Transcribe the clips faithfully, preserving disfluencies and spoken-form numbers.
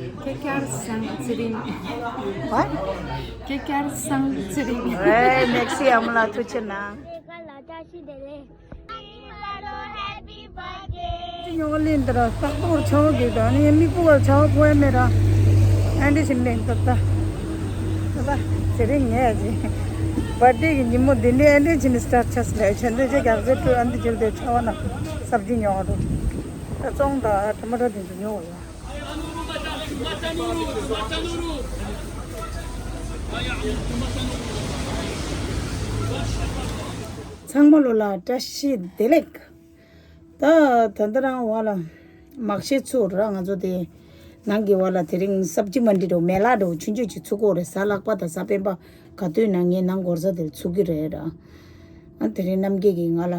ཁྱེད་ཀྱར་སང་ཚེ་རིང་། ཧ། ཁྱེད་ཀྱར་སང་ཚེ་རིང་། ཨེ་མེག་སི་ཨ་མ་ལགས་ཐུགས་རྗེ་གནང་། ཉོ་ལེན་དེ་ར་སྟག་པོར་ཆའོ་གི་ད་ནི་མིག་པོ་བར་ཆའོ་ཕོ་ཡ་མེ་ར། ཨན་ཏི་བཞིན་ལེན་ཏག་ཏག་ད་ད་ཚེ་རིང་ངས་ཟིན། བར་ཏི་གི་ཉིན་མོ་འདི་འདྲའི་ཨན་ཏི་བཞིན་སི་ཊར་ཆས་ལས་ཆེན་འདི་ཅེ་རྒྱག་ཟེར་ཏུ་ཨན་ཏི་བྱིལ་དེ་ཆའོ་ན་སབ་ཇི་ཉོ་བ་རུ། ད་བཙོང་ད་ཊ་མ་ཊོ་དེ་ཚོ་ཉོ་བ་ཡོད། ཚང་མ་ལོ་ལ་བཀྲ་ཤིས་བདེ་ལེགས། ད་ད་ལྟ་རང་བ་ལ་མག་ཤེས་ཚུར་ར་ང་ཚོ་དེ་ནང་གི་བ་ལ་དེ་རིང་སབ་ཇི་མན་ཌི་འགྲོ་མེ་ལ་འགྲོ་ཆུང་ཆུང་ཅིག་ཚུགས་ཀོ་རེད། གཟའ་ལྷག་པ་དང་གཟའ་སྤེན་པ་ག་དུས་ན་ངའི་ནང་སྒོར་ས་དེར་ཚུགས་ཀྱི་རེད་ར། ཨ་དེ་རིང་རྣམ་རྒྱལ་གྱིས་ང་ལ་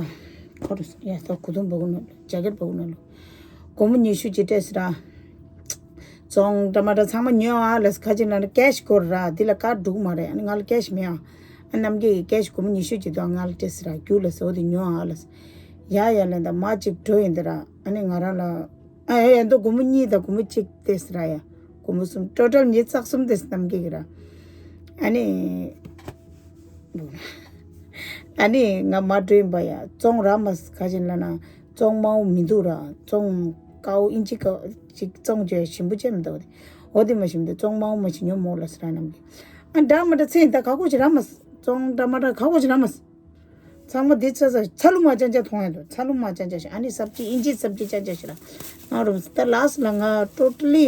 ཁོ་རུ་ཡ་ད་གུ་དུང་བ་གུ་ནོ་ལོ་ཇ་ཀེད་བ་གུ་ནོ་ལོ་སྒོར་མོ་ཉི་ཤུ་ཅིག་སྤྲད་སི་ར། བཙོང་ཊ་མ་ཊ་ཚང་མ་ཉོ་ཨ་ལས་ཁ་ཅིག་ན་ཀེ་ཤི་སྐོར་ར་འདི་ལ་ཀར་འགྲུག་མ་རེད། ཨ་ནི་ང་ལ་ཀེ་ཤི་མེད་ཨ། ཨ་རྣམ་རྒྱལ་གྱིས་ཀེ་ཤི་སྒོར་མོ་ཉི་ཤུ་ཅིག་དང་ང་ལ་སྤྲད་སི་ར་རྒྱུགས་ལ་ཟེར་འོ་དེ་ཉོ་ཨ་ལས། ཡ་ཡ་ལས་ད་མ་ཅིག་འགྲོ་ཡིན་དེ་ར། ཨ་ནི་ང་རང་ལ་ཨ་ཡ་ཡ་འདོ་སྒོར་མོ་གཉིས་དང་སྒོར་མོ་གཅིག་སྤྲད་སི་ར་ཡ། སྒོར་མོ་གསུམ་ཊོ་ཊལ་ཉིས་རྩ་གསུམ་སྤྲད་སི་རྣམ་རྒྱལ་གྱིས་ར། ཨ་ནི། ཨ་ནི་ང་མ་འགྲོ་ཡིན་པ་ཡ་བཙོང་ར་མ་ཁ་ཅིག་ལ་ན། བཙོང་མང་པོ་མི་འདུག་ར། བཙོང་དཀའ་བོ་ཨིན་ཅི་ཀ་ཅིག་བཙོང་བྱས་ཞིམ་པོ་བྱས་མི་འདུག་དེ། འོ་དེ་མ་ཞིམ་དེ་བཙོང་མང་པོ་མ་ཞིག་ཉོ་མོ་ལ་སི་ར་རྣམ་གི། ཨ་འདྲ་མ་འདྲ་ཚེ་ཡིན་ད་ག་གོ་ཅི་ར་མ་སི། བཙོང་འདྲ་མ་འདྲ་ག་གོ་ཅི་ར་མ་སི། ཚང་མ་དེ་ཚ་ཚ་ཚ་ལུ་མ་ཅན་ཅན་མཐོང་ཡ་འདུག་ཚ་ལུ་མ་ཅན་ཅན་ཞིག་ཨ་ནི་སབ་ཅི་ཨིན་ཅི་སབ་ཅི་ཅན་ཅན་ཞིག་ར། ང་རུ་ད་ལ་སི་ལ་ང་ཊོ་ཊ་ལི་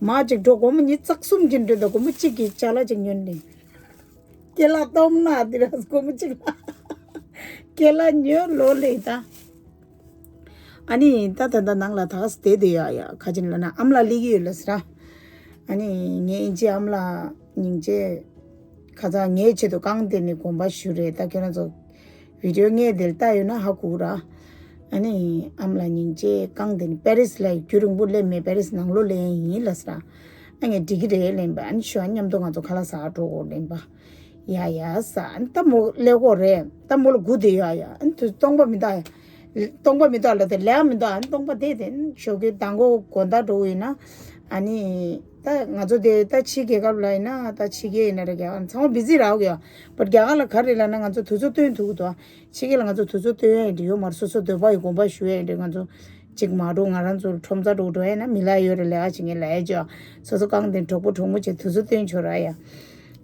མ་ཅིག་འགྲོ་སྒོར་མོ་ཉིས་རྩ་གསུམ་གྱིན་འགྲོ་ད་སྒོར་མོ་གཅིག་གི་ཅ་ལག་ཅིག་ཉོན་ནི། ཀེ་ལ་སྟོང་ན་དེ་ར་སྒོར་མོ་གཅིག་ལ། ཀེ་ལ་ཉོ་ལོ་ལེ་ད། ཨ་ནི་ད་ད་ད་ནང་ལ་ད་ག་སི་དེ་དེ་ཡ་ཡ་ཁ་ཅིག་ལ་ན་ཨམ་ལ་ལི་གི་ཡོད་ལ་སི་ར། ཨ་ནི་ངའི་ཨིན་ཅི་ཨམ་ལ་སྙིང་རྗེ། ཁ་ཚ་ངའི་ཆེད་དུ་རྐང་དེ་ནི་དགོངས་པ་ཞུ་རེད། ད་ཁྱོད་རང་ཚོ་བི་ཌི་ཡོ་ངས་དེར་ལྟ་ཡོད་ན་ཧ་གོ་ར། ཨ་ནི་ཨམ་ལ་སྙིང་རྗེ་རྐང་དེ་ནི་པེ་རི་སི་ལ་རྒྱུན་རིང་པོ་སླེབས་མེད། པེ་རི་སི་ནང་ལོ་སླེབས་ཡིན་ལ་སི་ར། ཨ་ངས་འགྲིག་གི་རེད་ལེན་པ། ཨ་ནི་ཞོ་མཉམ་དུ་ང་ཚོ་ཁ་ལག་ཟ་འགྲོ་དགོས་ལེན་པ། ཡ་ཡ་ས་ཨ་ནི་ད་མོ་ཀླད་ཀོར་རེད། ད་མོ་ལ་སྒུག་བསྡད་ཡོད་ཡ། ཨ་ནི་དུས་སྟོང་པ་མི་འདུག་ཡ། སྟོང་པ་མི་འདུག་ལ་དེ་ལས་མི་འདུག་ཨ་ནི་སྟོང་པ་དེ་དེ་ཞོགས་ཀའི་མདང་དགོང་དགོང་དག་འགྲོ་ཡིན་ན། ཨ་ནི་ད་ང་ཚོ་དེ་ད་ཕྱི་རྒྱལ་ཁབ་ལ་ཡིན་ན་ད་ཕྱི་རྒྱལ་ཡིན་ན་རེད་ཀྱང་ཚང་མ་བི་ཛི་རག་གི་ཡོད། བཊ་རྒྱ་གར་ལ་ག་རེ་ལབ་ན་ང་ཚོ་དུས་ཚོད་སྟོན་ཐུབ་ཀྱི་འདུག་ཕྱི་རྒྱལ་ལ་ང་ཚོ་དུས་ཚོད་སྟོན་ཡ་ཡིན་འདྲ་ཡོད་མ་རེད། སོ་སོ་འདོད་པ་ཡི་དགོངས་པ་ཞུ་ཡ་ཡིན་འདྲ་ང་ཚོ། ཅིག་མ་འགྲོ་ང་རང་ཚོར་ཁྲོམ་ས་འགྲོ་འགྲོ་ཡ་ན་མི་ལ་ཡོད་རེད་ལས་ཨ་ཅིག་ངས་ལ་ཡ་ཅོ། སོ་སོ་རྐང་དེ་གྲོགས་པོ་གྲོགས་མོ་བྱས་དུས་ཚོད་སྟོན་ཆོག་ར་ཡ།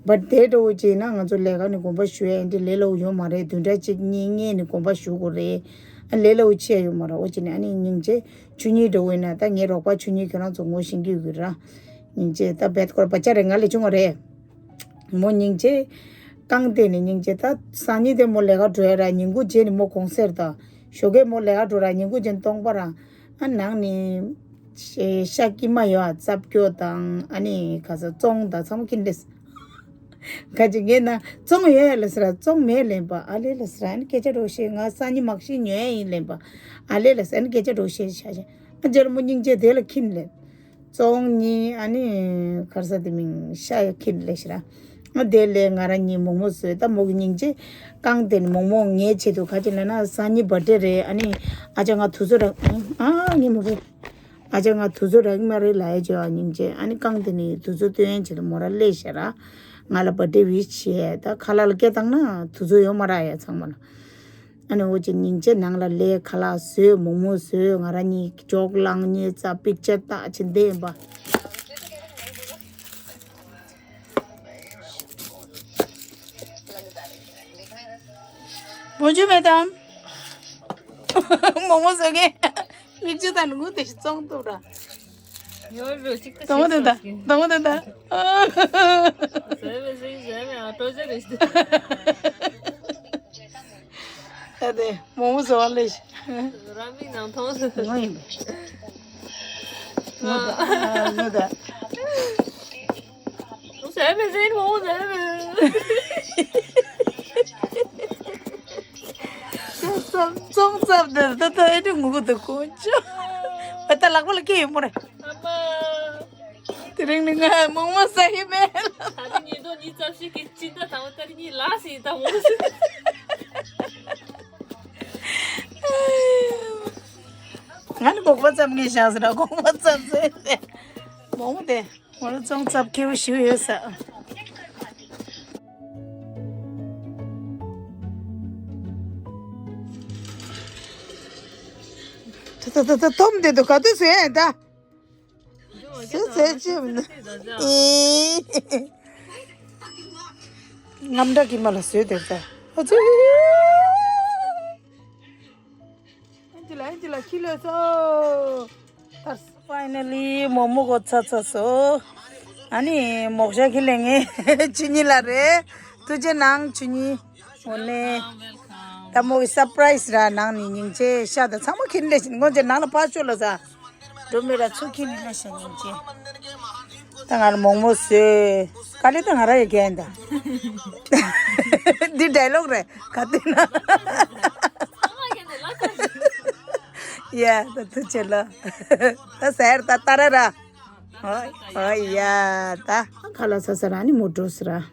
བཊ་དེ་འགྲོ་བྱས་ན་ང་ཚོ་ལས་ཀ་ནས་དགོངས་པ་ཞུ་ཡ་ཡིན་འདྲ་ལས་སླ་བོ་ཡོད་མ་རེད། བདུན་ཕྲག་གཅིག་གཉིས་སྔས་ནས་དགོངས་པ་ཞུ་དགོས་རེད། ཨ་ལས་སླ་བོ་ཆེ་ཡ་ཡོད་མ་རེད། འོ་ཅིག་ནས་ཨ་ནི་སྙིང་རྗེ་ཆུ་གཉིས་འགྲོ་བས་ན་ད་ངའི་རོགས་པ་ཆུ་གཉིས་ཁྱོད་རང་ཚོ་ངོ་ཤེས་ཀྱི་ཡོད་ཀྱི་ར། སྙིང་རྗེ་ད་བཊ་ཁོ་ར་བ་ཅ་རེད་ང་ལས་ཆུང་བ་རེད། མོ་སྙིང་རྗེ། རྐང་སྟེང་ནས་སྙིང་རྗེ་ད་སང་ཉིན་དེ་མོ་ལས་ཀ་འགྲོ་ཡ་ར་ཉིན་གུང་རྗེས་ནས་མོ་དགོང་ཟས་ད། ཞོགས་ཀས་མོ་ལས་ཀ་འགྲོ་ར་ཉིན་གུང་རྗེས་སྟོང་པ་ར། ཨ་ནང་ནས་ཤ་ཤ་སྐྱི་མ་ཡོད་ཨ་རྩབ་སྐྱོ་དང་ཨ་ནི་ག་ས་བཙོང་དང་ཚང་མ་ཁྱེར་ལེས། ཁ་ཅིག་ངས་ན་བཙོང་ཡོད་ཡ་ལ་ཟེར་ར་བཙོང་མེད་ལེན་པ་ཨ་ལེ་ལ་ཟེར་ར་ཨ་ནི་སྐད་ཆ་རོ་ཤེས་ང་སང་ཉིན་མག་ཤི་ཉོ་ཡ་ཡིན་ལེན་པ་ཨ་ལེ་ལ་ཟེར་ཨ་ནི་སྐད་ཆ་རོ་ཤེས་ཤ་ཤ་ཨ་རྗེ་ལ་མོ་སྙིང་རྗེ་དེ་ལ་ཁྱེར་ལེན། བཙོང་གཉིས་ཨ་ནི་གར་ས་དེ་མིང་ཤ་ཡ་ཁྱེར་ལེ་ཤི་ར། ཨ་དེ་ལས་ང་རང་གཉིས་མོག་མོག་བཟོས་ད་མོག་གི་སྙིང་རྗེ་རྐང་དེ་ནི་མོག་མོག་ངའི་ཆེད་དུ་ག་ཅི་ལ་ན་སང་ཉིན་བར་ཐ་ཌེ་རེད། ཨ་ནི་ཨ་ཅག་ང་དུས་ཚོད་རག་ཨ་ངའི་མོག་གི་ཨ་ཅག་ང་དུས་ཚོད་རག་གི་མ་རེད་ལ་ཡ་ཅེ་བ་སྙིང་རྗེ་ཨ་ནི་རྐང་དེ་ནི་དུས་ཚོད་སྟོན་ཡན་ཆེད་དུ་མོ་ར་སླེབས་ཤ་ར། ང་ལ་བར་ཐ་ཌེ་ཝིཤ་བྱས་ད་ཁ་ལག་ལ་སྐད་བཏང་ན་དུས་ཚོད་ཡོད་མ་ར་ཡ་ཚང་མ་ལ། ཨ་ནི་འོ་ཅི་སྙིང་རྗེ་ནང་ལ་ལས་ཁ་ལག་བཟོས་མོག་མོག་བཟོས་ང་རང་གཉིས་ཇོག་ལངས་ཉེ་ཙ་པིག་ཅར་བཏགས་ཕྱིན་བསྡད་ཡིན་པ། Bonjour madame. མོག་མོག་བཟོ་མཁན་མིག་ཆུ་དང་ལུང་དེ་ཞིག་བཙོང་ཐུབ་ར། ཡོད་རེད་ཅིག་ད་དང་པོ་དེ་ད་དང་པོ་དེ་ད། ཟེར་བས་ཟེར་ཟེར་བས་ཨ་སྤྲོ་ཆ་རེད། ད་དེ་མོག་མོག་བཟོ་བ་ལས་ཤི། རང་མིག་ནང་མཐོང་ཟེར། ངོ་ཡིན་པས། ངོ་ད་ཨ་ངོ་ད། ཟེར་བས་ཟེར་མོག་མོག་ཟེར་བས། ཙམ་ཙམ་ཙམ་དེ་ད་ད་ཨེ་འདྲ་ངུ་གི་འདུག་དཀོན་མཆོག་ཨ་ད་ལག་པ་ལ་སྐད་ཡོད་མོ་རེད། ཨ་མ། དེ་རིང་ནི་ང་མོག་མོག་ཟ་ཡི་མེད། ད་ནི་ཉིས་སྟོང་ཉི་ཤུ་རྩ་བཞི་གི་སྤྱི་ཟླ་དང་པོ་ཏ་རིག་གཉིས་ལ་སི་ད་མོག་མོག་ཟ། ང་ནི་སྒོག་པ་ཙམ་ངས་བཞག་ཟེར་ན་སྒོག་པ་ཙམ་ཟེར་ཏེ། མོག་མོག་དེ་ང་རང་ཙོང་ཙབ་ཁེའུ་ཞིག་ཡོད་ས། ད་ད་ད་ད་ཐོམ་དེ་དུ་ག་དུས་སུ་ཡན་ད། སུ་ཚེ་ཅི་མི་ནུ། ཨེ། རྔམ་དྲག་གི་མ་ལ་བཟོས་དེ་ད། ཨ་ཙི། ཨེན་ཇི་ལ་ཨེན་ཇི་ལ་ཁྱི་ལོས་སོ། ད་ཕའི་ནལ་ལི་མོག་མོག་གོ་ཚ་ཚ་སོ། ཨ་ནི་མོག་ཤ་ཁི་ལེ་ངེ་ཆུ་ཉི་ལ་རེ། ཐུགས་རྗེ་གནང་ཆུ་ཉི། འོ་ནེ། ད་མོ་གི་སར་པ་རའི་སི་ར་ནང་ནི་སྙིང་རྗེ་ཤ་ད་ཚང་མ་ཁྱེར་ལེ་བཞིན་ངོ་ཅེ་ནང་ལ་ཕར་ཤོག་ལ་ཟ། འགྲོ་མེད་ར་ཚུར་ཁྱེར་ནི་ལེ་བཞིན་སྙིང་རྗེ། ད་ང་ལ་མོག་མོག་བཟོས། དཀའ་ལས་ད་ང་ར་ཡི་རྒན་ད། འདི་ཌའི་ལོག་རེད་ག་དུས་ན། ཡ་ད་ཐུགས་རྗེ་ལ། ད་ཟེར་ད་ད་ར་ར། ཨོ་ཨོ་ཡ་ད། ཁ་ལག་ཟ་ས་ར་ནི་མོ་འགྲོ་ས་ར།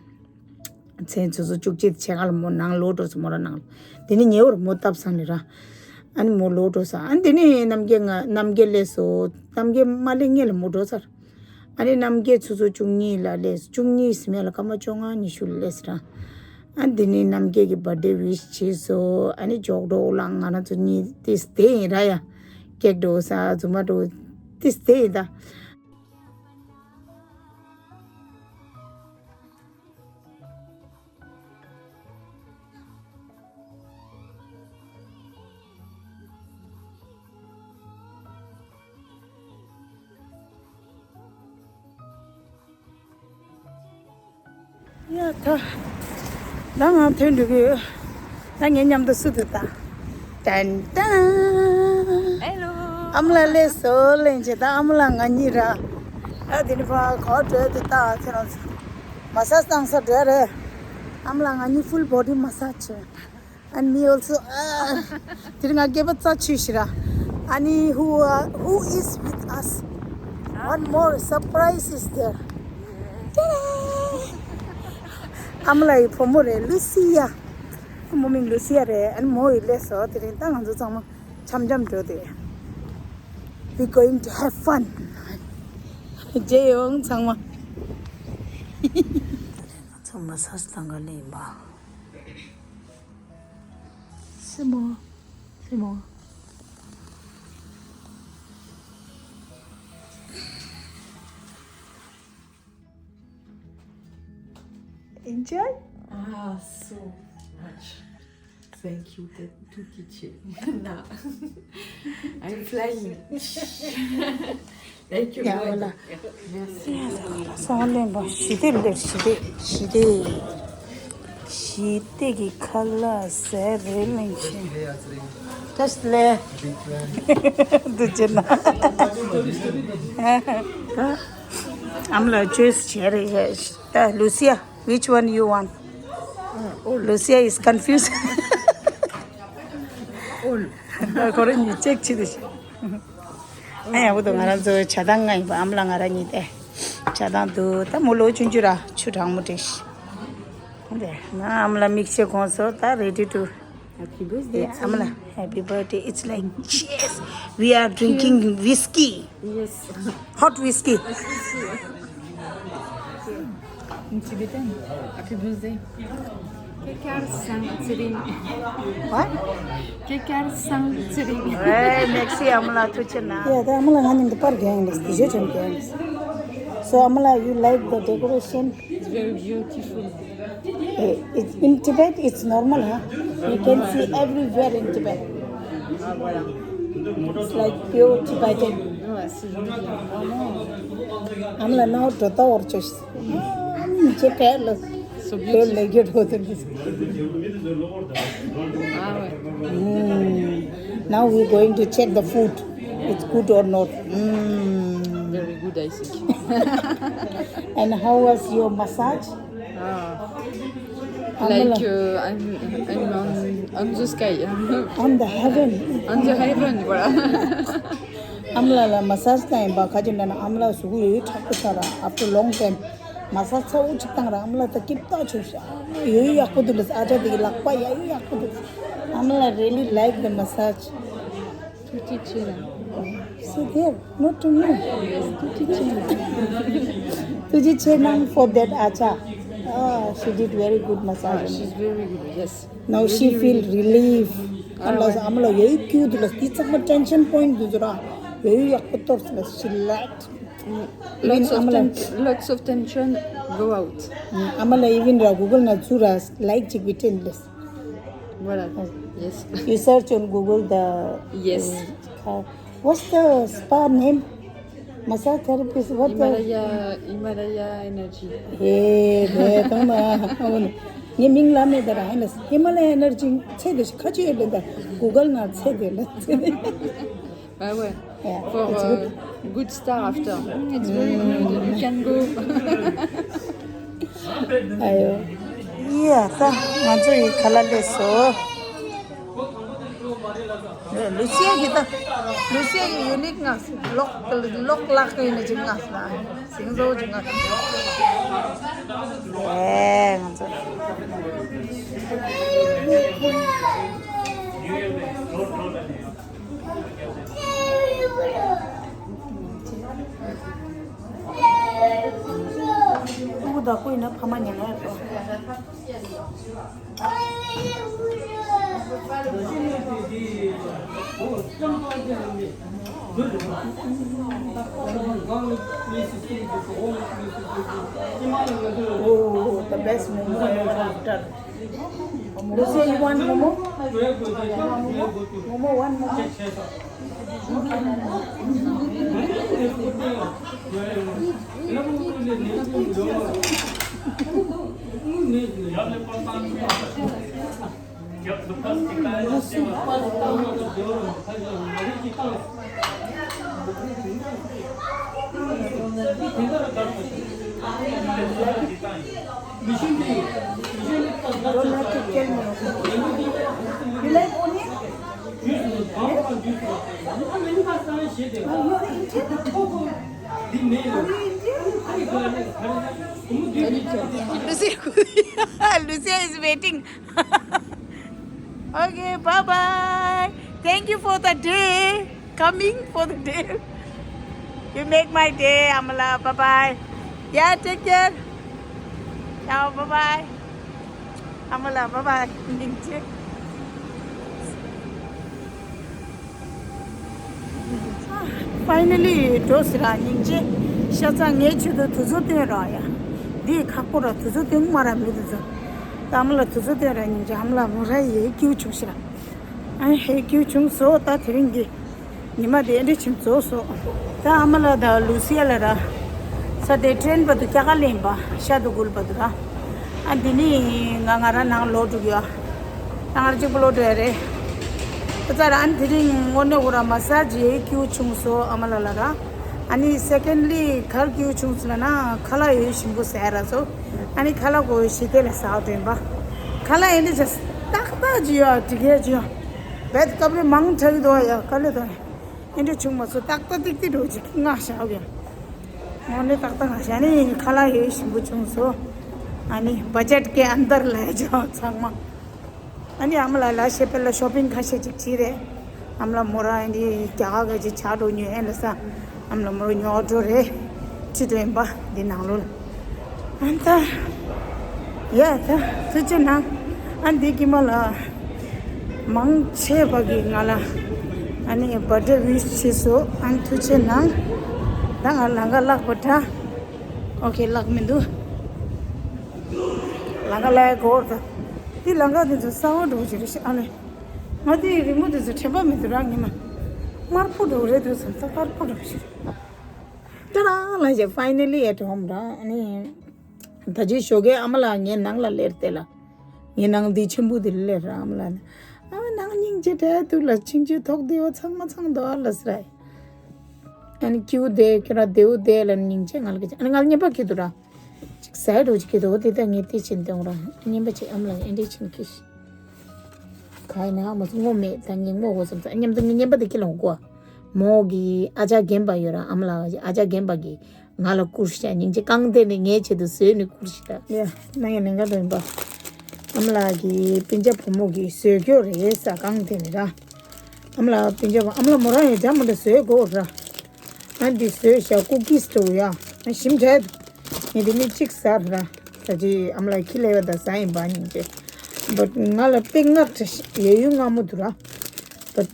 མཚན་ཆུ་ཚོད་བཅུ་གཅིག་ཕྱེད་ཀ་ལ་མོ་ནང་ལོག་འགྲོ་སོང་། མོ་ར་ནང་ལ། དེ་ནི་ཉེ་བར་མོ་བཏབ་ས་ནི་ར། ཨ་ནི་མོ་ལོག་འགྲོ་ས། ཨ་ནི་དེ་ནི་རྣམ་རྒྱལ་ང་རྣམ་རྒྱལ་སླེབས་སོ། རྣམ་རྒྱལ་མ་སླེབས་སྔོན་ལ་མོ་འགྲོ་ཚར། ཨ་ནི་རྣམ་རྒྱལ་ཆུ་ཚོད་བཅུ་གཉིས་ལ་སླེབས། བཅུ་གཉིས་ཟིན་མེད་ལ་སྐར་མ་བཅོ་ལྔ་ཉི་ཤུ་ལ་སླེབས་ས་ར། ཨ་ནི་དེ་ནི་རྣམ་རྒྱལ་གྱི་བར་ཐི་ཌེ་ཝིཤ་བྱས་སོ། ཨ་ནི་ཇོག་འགྲོ་ལ་ང་རང་ཚོ་གཉིས་ཏིས་དེ་ཡིན་ར་ཡ། ཀེག་འགྲོ་ས་རྫུན་མ་འགྲོ་ཏིས་དེ་ཡིན་ད། ཡ་ད། ད་ང་ཐོན་འགྲོ་གི་ཡོད། ད་ངའི་མཉམ་དུ་སུ་འདུག་ད། ཏན་ཏན། ཧེ་ལོ། ཨ་མ་ལགས་སླེབས་སོང་ལེན་བྱེད། ད་ཨ་མ་ལགས་ང་གཉིས་ར། ཨ་དེ་ནི་ཕ་ག་བར་འགྲོ་ཡ་དེ་ད་ཁྱེད་རང་ཚོ། མ་སཱཇ་བཏང་ས་འགྲོ་ཡ་རེད། ཨ་མ་ལགས་ང་གཉིས་ཕུལ་བོ་ཌི་མ་སཱཇ་བྱས། And me also. དེ་རིང་ང་སྐྱེས་པ་རྩ་ཆུ་ཞིག་ར། ཨ་ནི་who uh, who is with us? One more surprise is there. ཨ་མ་ལགས་ཡི་བུ་མོ་རེད། ལུ་སི་ཡ། བུ་མོ་མིང་ལུ་སི་ཡ་རེད། ཨ་ནི་མོ་ཡི་སླེབས་སོང་། དེ་རིང་ད་ང་ཚོ་ཚང་མ་འཆམ་འཆམ་འགྲོ་དེ། We going to have fun. རྗེས་ཡོང་ཚང་མ། ང་ཚོ་མ་སཱཇ་བཏང་ག་ལེ་ཡིན་པ། C'est moi. C'est moi. Enjoy? Ah, so much. Thank you, te- to teacher. Nah. I'm flying. Thank you, ཡ་ཝ་ལ། Merci. སང་ལེན་པ་ཞི་བདེ་ལེར་ཞི་བདེ་ཞི་བདེ། ཞི་བདེ་གི་ཁ་ལག་ཟས་རེ་ལེན་ཆེན། Just le. འདུ་ཅེ་ན། ཨ་མ་ལགས་ཅོའི་སི་བྱས་རེད། ད་ལུ་སི་ཡ། Which one you want? Lucia is confused. ཁོ་རང་གཉིས་ཅེག་བྱེད་དུ་ཤི། ཨ་ཡ་བུ་དང་ང་རང་ཚོ་ཇ་དང་ང་ཡིན་པ། ཨ་མ་ལགས་ང་རང་གཉིས་ཏེ་ཇ་དང་དུ་ད་མོ་ལོ་ཆུང་ཆུང་ར་ཆུ་གྲང་མོ་སྤྲད་ཤི། འདི་ང་ཨ་མ་ལགས་མིག་ཤེལ་གོན་སོང་། ད་ready to. Happy birthday. Yeah, to I'm you. Happy birthday. It's like, yes, we are drinking whiskey. Yes. Hot whiskey. In Tibetan, happy birthday. Kekar sang tsiring. What? Kekar sang tsiring. Hey, merci, ཨ་མ་ལགས་ཐུགས་རྗེ་གནང་། Yeah, ད་ཨ་མ་ལགས་ང་གཉིས་འདི་པར་རྒྱག་ཡིན། འདི་ཞོ་ཆེན་རྒྱག་ཡིན། So, ཨ་མ་ལགས, you like the decoration? It's very beautiful. Eh, it's, in Tibet, it's normal, huh? You can see everywhere in Tibet. It's like pure Tibetan. ཨ་མ་ལགས་ནའོ་འགྲོ་ད་བར་ཆོས། ཅེ་ཕེ་ལ། So beautiful. ཕེ་ལ་གྱུར་འགྲོ་དུ་ནི། Now we going to check the food. It's good or not. Mm. Very good, I think. And how was your massage? Ah, like, uh, I'm, I'm on, on the sky. On the heaven. On the heaven, voilà. ཨ་མ་ལགས་ལ་མ་སཱཇ་བཏང་ཡིན་པ། ཁ་ཅིག་འདྲ་ན་ཨ་མ་ལགས་གཟུགས་ཡོད་ཡོད་དྲག་པོ་ཆགས་ར། After long time མ་སཱཇ་ཚ་བོ་ཅིག་བཏང་ར། ཨ་མ་ལགས་ད་སྐྱིད་ཐག་ཆོད་ཤག་ཡོད་ཡོད་ཡག་པོ་འདུག་ལ། ཨ་ཅག་དེ་གི་ལག་པ་ཡ་ཡོད་ཡག་པོ་འདུག་ཨ་མ་ལགས་really like the massage. ཐུགས་རྗེ་ཆེ་ལ། There, not to me. Tuji Chenam for that acha. Ah, she did very good massage. Ah, she's very good, yes. Now she feel relief. Unless amla yei cute la, it's a tension point duzura. Yei yakpator la, she lacked. Lots of ten- lots of tension go out. Amala even ra Google na zura like chik written list. Voilà. Yes. You search on Google the Yes. uh, what's the spa name? Massage therapist, what the Himalaya Himalaya energy. Hey, there, come on. Ni ming la me dara, Himalaya energy, che de kachi de da. Google na che de. Bah ouais. Yeah, for it's good. Uh, good star after. Mm, it's very good. You can go. Ayo. Yeah, ta, ngazu yi kala le so. Lucia kita. Lucia unique ngas. Lok lok lak ini jing ngas na. Sing zo jing ngas. Eh, ngazu. ཕྲུ་གུ་བདག་པོ་ཡིན་ན་ཕ་མ་ཉན་ཡ་ཡོད། Oh, the best momo ever after. Lucia, you want momo? Momo, one momo. Don't have to tell me. You like onion? Are you Indian? Are you Indian? Lucia, Lucia is waiting. Okay, bye bye. Thank you for the day. Coming for the day. You make my day, Amala. Bye bye. Yeah, take care. Ciao, bye bye. Amala, bye bye. Finally, འགྲོ་ཟེར་ར་སྙིང་རྗེ། ཤ་ཚ་ངའི་ཆེད་དུ་དུས་ཚོད་བཏོན་ར་ཡ། འདི་ཁག་པོ་ར་དུས་ཚོད་བཏོན་མ་ར་མི་དུས་ཚོད། ད་ཨ་མ་ལ་དུས་ཚོད་བཏོན་ར་སྙིང་རྗེ། ཨ་མ་ལ་མོ་ར་ཡེ་སྐྱིད་བྱུང་ཤི་ར། ཨ་ཧེ་སྐྱིད་བྱུང་སོ། ད་དེ་རིང་གི་ཉི་མ་དེ་འདྲ་ཆིམ་རྫོགས་སོ། ད་ཨ་མ་ལ་ད་ལུ་སི་ཡ་ལ་ར། ས་དེ་ཊེན་བར་དུ་སྐྱ་ཀ་ལེན་པ་ཤ་དུ་འགུལ་བར་དུ་ར། ཨ་འདི་ནི་ང་ང་ར་ནང་ལོག་འགྲོ་གི་ཡ། ང་ར་གཅིག་པུ་ལོག་འགྲོ་ཡ་རེད། ཨ་ཙ་ར་ཨ་ནི་དེ་རིང་དངོས་གནས་འུ་ར་མ་སཱ་ཇི་ཡེ་སྐྱིད་བྱུང་སོ་ཨ་མ་ལ་ལ་ར། ཨ་ནི་སེ་ཀེན་ལི་གར་སྐྱིད་བྱུང་སོ་ལ་ན་ཁ་ལག་ཡོད་ཞིམ་པོ་ཟས་ར་སོ། ཨ་ནི་ཁ་ལག་གོ་ཞི་བདེ་ལ་ཟ་འདྲེན་པ། ཁ་ལག་ཡིན་དེ་ཅི་ཏག་ཏག་ཅི་ཡོད་ཨ་འགྲིག་ཡ་ཅི་ཡོད། བེད་སྐབས་རེ་མང་དྲགས་དོ་ཡ་དཀའ་ལས་དོ་ཡ། ཨེ་འདྲ་བྱུང་མ་སོང་ཏག་ཏག་ཏིག་ཏིག་འགྲོ་ཅིག་ང་ཞག་ཡ། ཨ་ནི་ཏག་ཏག་ང་ཞག་ནི་ཁ་ལག་ཡོད་ཞིམ་པོ་བྱུང་སོ། ཨ་ནི་བ་ཇེཊ་ཀེ་ཨན་དར་ལ་ཡ་ཅི་ཡོད་ཚང་མ། ཨ་ནི་ཨ་མ་ལ་ལ་ཤེ་པེ་ལ་ཤོ་པིང་ཁ་ཤས་ཅིག་བྱས་རེད། ཨ་མ་ལ་མོ་ར་ཨ་ནི་རྒྱ་གར་ག་ཅིག་ཆགས་འགྲོ་ཉོས་ཨེ་ལ་ས། ཨ་མ་ལ་མོ་ར་ཉོ་འགྲོ་རེད། ཁྲིད་འགྲོ་ཡིན་པ་འདི་ནང་ལོགས་ལ། ཨ་ནི་ད། ཡ་ད་ཐུགས་རྗེ་གནང་། ཨ་འདི་ཀྱི་མ་ལ། མང་ཆེ་བ་གི་ང་ལ། ཨ་ནི་བར་ཐ་ཌེ་ཝིཤ་བྱས་སོ། ཨ་ནི་ཐུགས་རྗེ་གནང་། ད་ང་ལང་ཀ་བརླག་པ་འདྲ། ཨོ་ཁེ་བརླག་མི་འདུག་ལང་ཀ་ལ་གོར་ད། འདི་ལང་ཀ་འདི་ཚོ་གསར་པ་འདྲ་པོ་ཞིག་རེད་ཤག་ཨ་ལེ། ང་དེའི་རི་མོ་འདི་ཚོ་དྲན་པ་མི་འདུག་ར་ངེས་མ། དམར་པོ་འདྲ་པོ་རེད་འདུག་བསམ་ད་དཀར་པོ་འདྲ་པོ་ཞིག་རེད། ཏྲ་རང་ལ་ཞེ་finally at home ར་ཨ་ནི། ད་ཅི་ཞོགས་ཀས་ཨ་མ་ལགས་ངའི་ནང་ལ་སླེབས་ཏེ་ལ། ངའི་ནང་འདི་ཆེན་པོ་འདི་སླེབས་ར་ཨ་མ་ལགས་ནི། ཨ་མ་ནང་སྙིང་རྗེ་དྲག་འདུག་ལ་ཆིང་ཆུ་ཐོག་འདི་བ་ཚང་མ་ཚང་འདུག་ཨ་ལ་ཟེར་ར། ཨ་ནི་ཁྱེའུ་དེ་ཁྱེད་ར་དེའུ་དེ་ལ་སྙིང་རྗེ་ང་ལ་སྐད་ཆ་ཨ་ནི་ང་ལ་རྔན་པ་སྐྱིད་འདུག་ར། ཅིག་ཟས་འགྲོ་ཅིག་སྐྱིད་འདུག་འོ་དེ་ལྟ་ངས་དེ་ཕྱིན་བཏང་ར་རྔན་པ་ཅིག་ཨ་མ་ལགས་ཨེ་འདྲས་ཕྱིན་ཁྱི་ཤི། ག་ཡིན་ན་ཨ་མ་སུ་ངོ་མེད་ད་ངས་ངོ་གོ་བསམ་ཚ་མཉམ་དུ་ངས་རྔན་པ་དེ་ཁྱེད་ལ་འོང་གོ། མོ་གི་ཨ་ཅག་རྒན་པ་ཡོད་ར་ཨ་མ་ལགས་ཨ་ཅག་རྒན་པ་གི་ང་ལ་བསྐུར་ཤག་སྙིང་རྗེ་རྐང་དེ་ནས་ངའི་ཆེད་དུ་བཟོས་ནས་བསྐུར་ཤག་ཡ་ནང་ཡ་ནང་ག་རེན་པ། ཨ་མ་ལགས་ཀྱི་སྤུན་ཀྱག་བུ་མོ་གི་བཟོས་རྒྱུ་རེད་ས་རྐང་དེ་ནས་ར། ཨ་མ་ལགས་སྤུན་ཀྱག་བུ་ཨ་མ་ལགས་མོ་རང་ཡོད་འདྲ་མོ་འདྲ་བཟོས་དགོས་ར། ཨ་འདི་བཟོས་བཞག་ཀུ་ཀིས་འདྲ་བོ་ཡ། ཨ་ཞིམ་དྲགས་འདུག་ངས་དེ་ནས་གཅིག་ཟ་ར། ད་ཅི་ཨ་མ་ལགས་ཁྱི་ལས་པ་ད་ཟ་ཡིན་པ་ཉིན་བྱེད། བཊ་ང་ལ་དཔེ་ངར་བྲ་ཞིག་ཡ་ཡུལ་ངར་མོ་འདུག་ར། བཊ་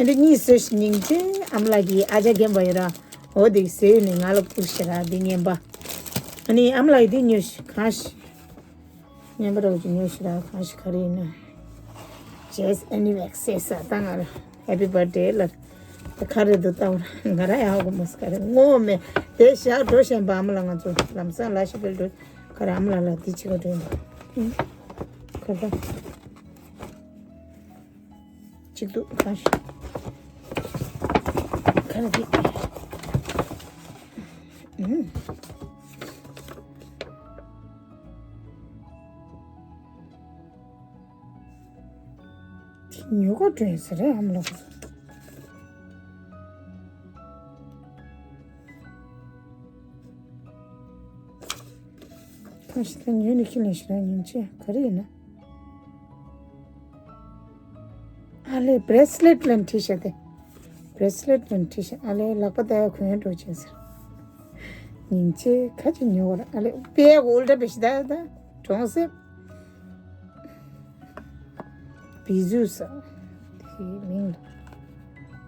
ཨ་འདི་གཉིས་བཟོས་ཤིག་ཉིན་བྱེད་ཨ་མ་ལགས་ཀྱིས་ཨ་ཅག་རྒན་པ་ཡོད་ར། འོ་དེ་ཟས་ནས་ང་ལ་བསྐུར་ཤག་ར་འདི་ཉན་པ། ཨ་ནི་ཨ་མ་ལགས་ཡིས་འདི་ཉོས་ཤིག་གང་ཤིག་ངན་པ་རོགས་ཀྱི་ཉོ་ཤི་ར་གང་ཞིག་ག་རེ་ཡིན་ན། Just anyway ཟེར་ས་ད་ང་ལ་Happy Birthday ལ་ད་ག་རེ་འདུག་ལྟ་བར་ང་ར་ཡག་གོ་མོ་ས་ག་རེ་ངོ་མེད་དེ་ཞག་འགྲོ་བཞིན་པ་ཨ་མ་ལགས་ང་ཚོ་ལམ་སང་ལ་ཤི་བེལ་འགྲོ་ག་རེ་ཨ་མ་ལགས་ལ་དེ་ཆི་ག་འགྲོ་ཡིན་པ་ཨུ་ག་རེ་ད། གཅིག་ཏུ་གང་ཞིག་ག་རེ་འདི་ཨུ། དེ་ཉོ་ག་འགྲོ་ཡིན་ཟེར་རེད་ཨ་མ་ལགས། གང་ཞིག་ད་ཉོས་ནས་ཁྱི་ལེན་ཞིག་རང་ཉིན་བྱེད་ག་རེ་ཡིན་ན། ཨ་ལེ་བྷེ་རེ་སི་ལེ་ཊི་ལ་འཁྲིད་ཤག་དེ། བྷེ་རེ་སི་ལེ་ཊི་ལ་འཁྲིད་ཤག་ཨ་ལེ་ལག་པ་ལྟ་ཡ་གོན་ཡ་འགྲོ་བྱེད་ཟེར། ཉིན་བྱེད་ག་ཅིག་ཉོ་བར་ཨ་ལེ་པེ་འུལ་འདྲ་བེ་ཤི་ད་ད་གྲོང་གསེབ། བི་ཟུ་ས། དེའི་མིང་ལ།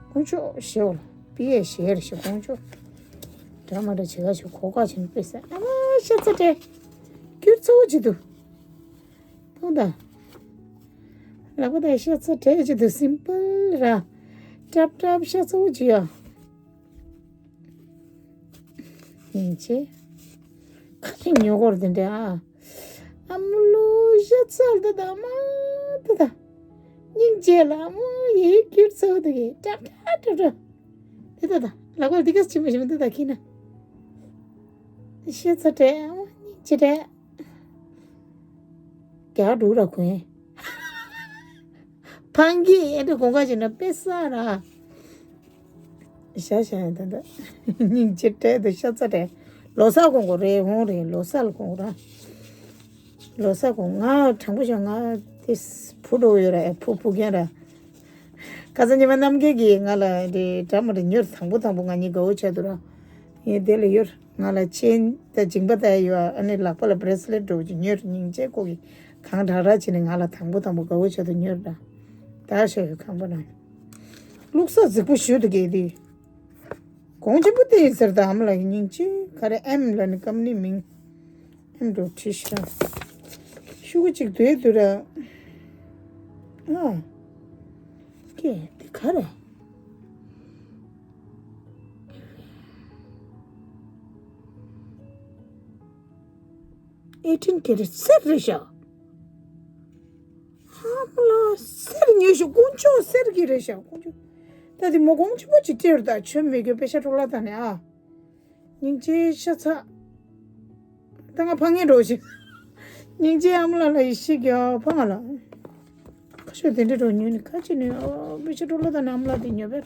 དཀོན་མཆོག་ཞེའོ་ལ། པི་ཡེ་ཞེ་རེ་ཞེ་དཀོན་མཆོག་འདྲ་མ་འདྲ་བྱེད་ག་ཞེ་གོ་ག་བྱེད་ནི་དཔེ་ས་ཨ་མ་ཤ་ཚ་སྤྲད། ཁྱུར་ཚ་བོ་བྱེད་དུ། མཐོང་ད། ལག་པ་དང་ཤ་ཚ་སྤྲད་བྱེད་དུ་སིམ་པལ་ར། ཀྲབ་ཀྲབ་ཤ་ཚ་བོ་བྱེད་ཡ། ཡིན་ཆེ། ཁ་ཅིག་ཉོ་གོར་དེ་འདྲ་ཨ། ཨ་མ་ལོ་ཤ་ཚལ་དུ་ད་མ་དུ་ད། སྙིང་རྗེ་ལ་ཨ་མ་ཡི་ཁྱུར་ཚོ་དུ་གི་ཀྲབ་ཀྲབ་ཀྲབ་ཀྲབ། དེ་ད་ད་ལག་པར་འདི་ག་ཆི་མ་ཞིམ་དུ་ད་ཁྱི་ན། ཤ་ཚ་དྲེ་ཨ་མ་སྙིང་རྗེ་དྲེ། རྒྱག་འགྲོ་ར་གོན། ཕང་གི་ཨེ་འདྲ་གོང་ཁ་བྱས་ན་དཔེ་ས་ར། ཤ་ཤ་ཡང་ད་ད། སྙིང་རྗེ་སྤྲད་དུ་ཤ་ཚ་སྤྲད། ལོ་གསར་གོང་གོ་རེད་ཧོང་རེད་ལོ་གསར་ལ་གོང་གོ་ར། ལོ་གསར་གོང་ང་དྲང་པོ་བྱས་ང་དེ་བུ་འགྲོ་ཡོད་ར་ཨེ་བུ་བུ་རྒན་ར། ཁ་སང་ཉི་མ་རྣམ་རྒྱལ་གྱིས་ང་ལ་དེ་འདྲ་མ་རེད་ཉོར་དང་པོ་དང་པོ་ང་གཉིས་དགའ་བོ་བྱས་འདུག་ར། ངས་དེ་ལ་ཡོད། ང་ལ་ཅེན་ད་མཇིང་པ་ད་ཡོད་ཨ་ནི་ལག་པ་ལ་བྷེ་རེ་སི་ལེ་ཊི་འགྲོ་གི་ཉོས་སྙིང་རྗེ་ཁོ་གི་གང་དྲག་ར་བྱས་ནས་ང་ལ་དང་པོ་དང་པོ་དགའ་བོ་བྱ་དུ་ཉོས་ར། ད་ཤ་ཡོད་ཁང་པ་ན་བླུག་ས་རྫིག་པོ་ཞུ་དུ་གས་དེ་གོང་ཆེན་པོ་དེ་ཡིན་ཟེར་ད་ཨ་མ་ལགས་ཀྱི་སྙིང་རྗེ་ག་རེ་ཨེམ་ལ་ནི་ཀམ་ནི་མིང་ཨེམ་འགྲོ་ཁྲིད་ཤ་ཤུ་གུ་གཅིག་དུས་དུ་ར་ཨ་ཀེ་དེ་ག་རེ། ཨེ་ཊིན་ཀེ་རེ་ཊི་གསེར་རེད་ཤག་ཧ་མ་ལ་གསེར་ཉོས་ཤོག་དཀོན་མཆོག་གསེར་གྱི་རེད་ཤག་དཀོན་མཆོག་ད་དེ་མོ་གོང་ཆེན་པོ་ཅིག་སྤྲད་རུ་ད་ཆོས་མེད་རྒྱུ་པེ་ཤ་འཕྲོ་བརླག་ད་ནས་ཨ། སྙིང་རྗེ་ཤ་ཚ། ད་ང་ཕ་ངེ་འགྲོ་ཞིག་སྙིང་རྗེ་ཨ་མ་ལགས་ལ་ཡི་ཤི་རྒྱ་ཕ་ང་ལ། ཁ་ཤོ་དེ་འདྲ་འགྲོ་ཉོས་ནི་ཁ་ཅིག་ནི་ཨོ་པེ་ཤ་འགྲོ་ལོ་ད་ནི་ཨ་མ་ལགས་དེ་ཉོ་བེར།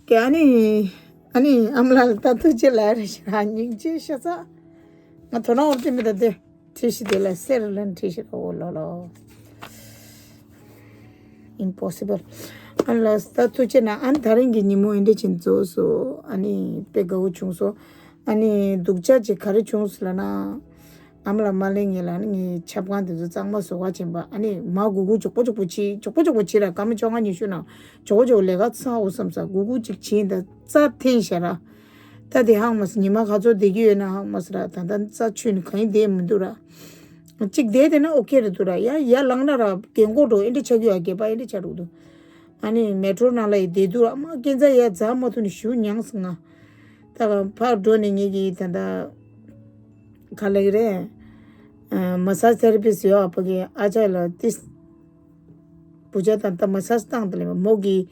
ཀྱེ་ཨ་ནི། ཨ་ནི་ཨ་མ་ལགས་ལ་ད་ཐུགས་རྗེ་ལ་རེ་ཞིག་ར་སྙིང་རྗེ་ཤ་ཚ། ང་དོ་སྣང་འོར་དེ་མི་ད་དེ། ཁྲིད་ཤི་དེ་ལ་གསེར་ལ་ཁྲིད་ཤི་ར་འོ་ལོ་ལོ། Impossible། ཨ་ལ་ད་ཐུགས་རྗེ་ན་ཨ་ནི་ད་རིང་གི་ཉིན་མོ་ཨེ་འདྲ་ཅིག་རྫོགས་སོ། ཨ་ནི་དཔེ་དགའ་བོ་བྱུང་སོ། ཨ་ནི་སྡུག་ཅག་ཅིག་ག་རེ་བྱུང་སོ་ལབ་ན། ཨ་མ་ལགས་མ་གླེང་ངེས་ལ་ཨ་ནི་ངའི་ཆབ་ཁང་དེ་ཚོ་གཙང་མ་བཟོ་ག་ཕྱིན་པ་ཨ་ནི་མ་གུ་གུ་མགྱོགས་པོ་མགྱོགས་པོ་བྱེད་མགྱོགས་པོ་མགྱོགས་པོ་བྱེད་ར་སྐར་མ་བཅོ་ལྔ་ཉི་ཤུ་ནང་མགྱོགས་པོ་མགྱོགས་པོ་ལས་ཀ་ཚང་འོ་བསམ་ས་གུ་གུ་ཅིག་བྱིན་ད་རྩ་འཐེན་ཤ་ར། ད་དེ་ཧང་མ་སི་ཉི་མ་ག་ཚོད་བསྡད་ཀྱི་ཡོད་ན་ཧང་མ་སི་ར་ད་ལྟ་རྩ་ཆུད་ནི་གང་ཡིན་བསྡད་མི་འདུག་ར། གཅིག་བསྡད་དེ་ན་ཨོ་ཁེ་རེད་འདུག་ར་ཡ་ཡ་ལངས་ན་ར་རྒན་གོག་འགྲོ་ཨེ་འདྲ་ཆགས་ཀྱི་ཡོད་རྒད་པ་ཨེ་འདྲ་ཆགས་འགྲོ་འདུག་ཨ་ནི་མེ་ཊོ་ནང་ལ་ཡི་བསྡད་འདུག་ར་མ་སྐྱེ་འཛའ་ཡ་འཛའ་མ་ཐུབ་ནི་ཞུ་མྱངས་སོང་ང་། ད་ཕར་འགྲོ་ནས་ངེད་ཀྱི་ད་ལྟ་ག་ལེགས་རེད། མ་སཱ་ཇི་ཐེ་ར་པི་སི་ཡོད་ཨ་ཕ་གི་ཨ་ཅག་ལ་ཏིས། བུ་ཆ་དང་ད་མ་སཱ་ཇི་བཏང་དེ་ལས་མོ་གི་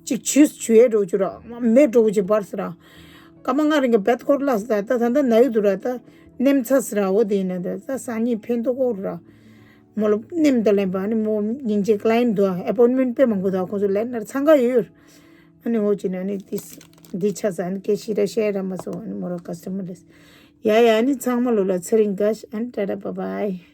གཅིག་ཆུས་ཆུ་ཡས་འགྲོ་རྒྱུ་ར་མེ་འགྲོ་གི་བར་ཟེར་ར། སྐར་མ་ལྔ་རིང་གི་བེད་ཁོར་ལ་ཟེར་ད་ད་ད་ན་ཡོད་དུ་ར་ད་ནེམ་ཚ་ཟེར་ར་འོ་དེ་ཡིན་ན་ད་ད་སང་ཉིན་ཕན་ཐོགས་ཀོ་ར། མོ་ལ་ནེམ་ད་ལེན་པ་ནི་མོ་སྙིང་རྗེ་ཀ་ལ་ཡིན་འདུག་ཨ་ཨེ་པོན་མེན་པེ་མང་པོ་ད་ཁོང་ཚོ་ལན་ན་འཚང་ཁ་ཡོད་ཡོད། ཨ་ནི་འོ་ཅི་ན་ནི་ཏིས་འདི་ཆ་ས་ནི་སྐད་ཤི་ར་ཤེ་ར་མ་སོ་ཨ་ནི་མོ་ར་ཀ་སི་ཊ་མར་རེད། ཡ་ཡ་ནི་ཚང་མ་ལོ་ལ་ཚེ་རིང་དགའ་ཤ་ཨ་ནི་ཏ་ཏ་བ་བའི།